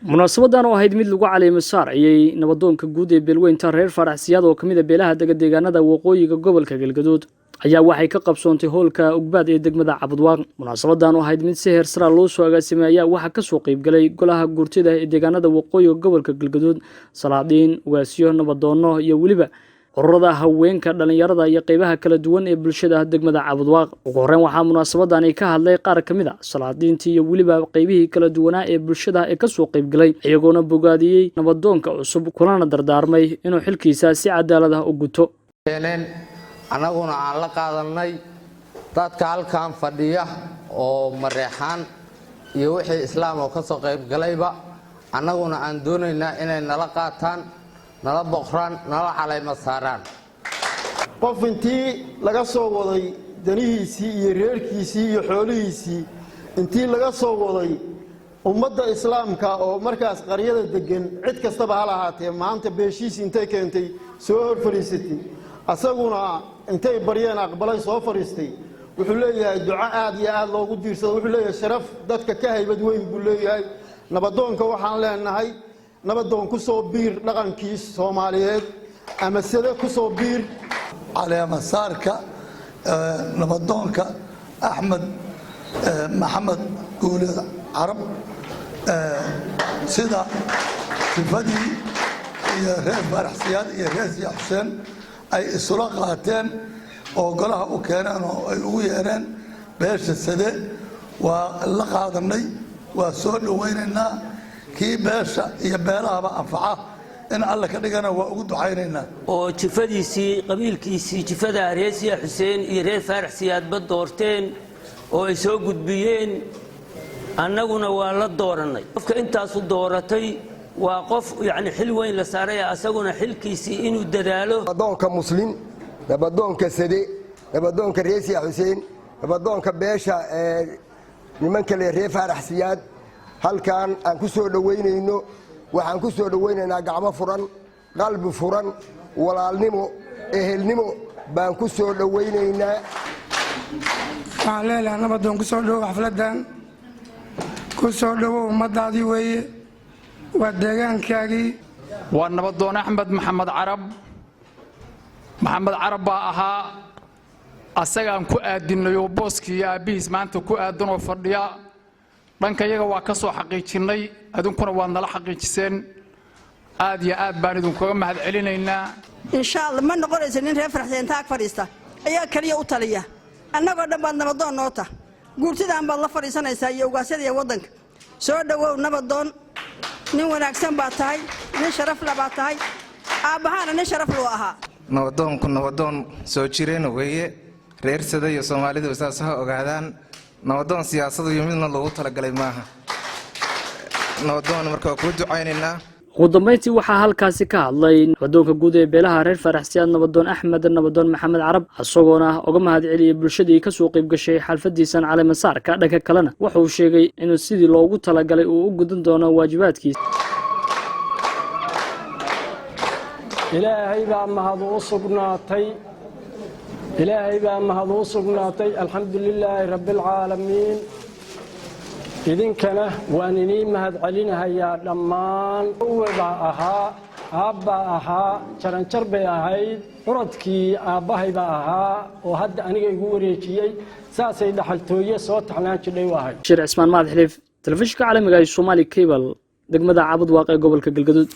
Munaasabadan oo ahayd mid lagu caleemo saarayay nabadoonka guud ee beelweynta Reer Faarax Siyaad oo kamid ah beelaha dega deegaanada waqooyiga gobolka Galgaduud ayaa waxay ka qabsoontay hoolka Ugbaad ee degmada Cabudwaaq. Munaasabadan oo ahayd mid si heer sara loo soo agaasimay ayaa waxaa kasoo qeybgalay golaha guurtida ee deegaanada waqooyiga gobolka Galgaduud, salaadiin, ugaasyo, nabadoono iyo weliba ururada haweenka, dhalinyarada iyo qeybaha kala duwan ee bulshada degmada Cabudwaaq. Ugu horreyn waxaa munaasabadani ka hadlay qaar ka mid ah salaadiintii iyo weliba qeybihii kala duwanaa ee bulshada ee kasoo qeybgalay, iyagoona bogaadiyey nabadoonka cusub kulana dardaarmay inuu xilkiisa si cadaalad ah u guto. Keeneen annaguna aan la qaadannay dadka halkan fadhiya oo Mareexaan iyo wixii Islaam oo ka soo qaybgalayba, annaguna aan doonaynaa inay nala qaataan, nala boqraan, nala calayma saaraan. Qof intii laga soo waday danihiisii iyo reerkiisii iyo xoolihiisii, intii laga soo waday ummadda Islaamka oo markaas qaryada deggan, cid kastaba ha lahaatee, maanta beeshiisii intay keentay soo hor fadhiisatay, asaguna intay baryeen aqbalay, soo fadhiistay, wuxuu leeyahay duco aad iyo aad loogu diirsado. Wuxuu leeyahay sharaf dadka ka haybad weyn buu leeyahay. Nabadoonka waxaan leenahay: nabadoon, ku soo biir dhaqankii Soomaaliyeed ama side ku soo biir. Caleemasaarka nabadoonka Axmed Maxamed Guuleed Carab, sida sifadii iyo Reer Faarax Siyaad iyo Reer Siya Xuseen ay isula qaateen oo golaha u keeneen oo ay ugu yeereen beesha Sade, waa la qaadanay, waa soo dhowaynaynaa. Kii beesha iyo beelahaba anfaca in Alle ka dhigana waa ugu ducaynaynaa. Oo jifadiisii, qabiilkiisii, jifada Reer Siya Xuseen iyo Reer Faarax Siyaadba doorteen oo ay soo gudbiyeen, annaguna waa la doorannay. Qofka intaasu dooratay waa qof yacni xil weyn la saaray, asaguna xilkiisii inuu dadaalo. Nabadoonka Muslim, nabadoonka Sade, nabadoonka Reer Siya Xuseen, nabadoonka beesha nimanka le Reer Faarax Siyaad, halkan aan ku soo dhowaynayno, waxaan ku soo dhowaynaynaa gacmo furan, qalbi furan, walaalnimo, ehelnimo baan ku soo dhowaynaynaa. Waxaan leelahay: nabadoon, ku soo dhowow xafladdan, ku soo dhowow. Ummaddaadii weeye, waa deegaankaagii. Waa nabadoon Axmed Maxamed Carab. Maxamed Carab baa ahaa, asagaan ku aadinay oo booskii aabbihiis maanta ku aadanoo fadhiya. Dhanka yaga waa ka soo xaqiijinnay, adinkuna waad nala xaqiijiseen. Aad iyo aad baan idinkaga mahad celinaynaa. Insha Allah, ma noqonaysa nin Reer Faraxseen taag fadhiista ayaa keliya u taliya. Annagoo dhan baad nabadoon noota, guurtidaan baad la fadhiisanaysaa iyo ugaasyada iyo waddanka. Soo dhowow nabadoon, nin wanaagsan baad tahay, nin sharafla baad tahay, aabbahaana nin sharaf luu ahaa. Nabadoonku nabadoon soo jireena weeye. Reer Sada iyo Soomaalidu saas ha ogaadaan: nabadoon siyaasadu iyo midna loogu talagalay maaha. Nabadoon, marka waa kuu ducaynaynaa. Ugu dambeyntii waxaa halkaasi ka hadlay nabadoonka guud ee beelaha Reer Faarax Siyaad, nabadoon Axmed nabadoon Maxamed Carab, isagoona uga mahad celiyey bulshadii kasoo qayb gashay xafladiisan caleemasaarka. Dhanka kalena wuxuu sheegay inuu sidii loogu talagalay uu u gudan doono waajibaadkiisa. Ilaahay baa mahad u sugnaatay, Ilaahay baa mahad u sugnaatay. Alxamdu lilaahi rabbialcaalamiin. Idinkana waan inii mahad celinahayaa dhammaan. Uwe baa ahaa, aabbaa ahaa, jaranjar bay ahayd, curadkii aabbahay baa ahaa oo hadda aniga igu wareejiyey. Saasay dhaxaltooye soo taxnaan jidhay u ahayd. Shir Cismaan Mahad Xiliif, telefishinka caalamiga ee Somali Cable, degmada Cabudwaaq ee gobolka Galgaduud.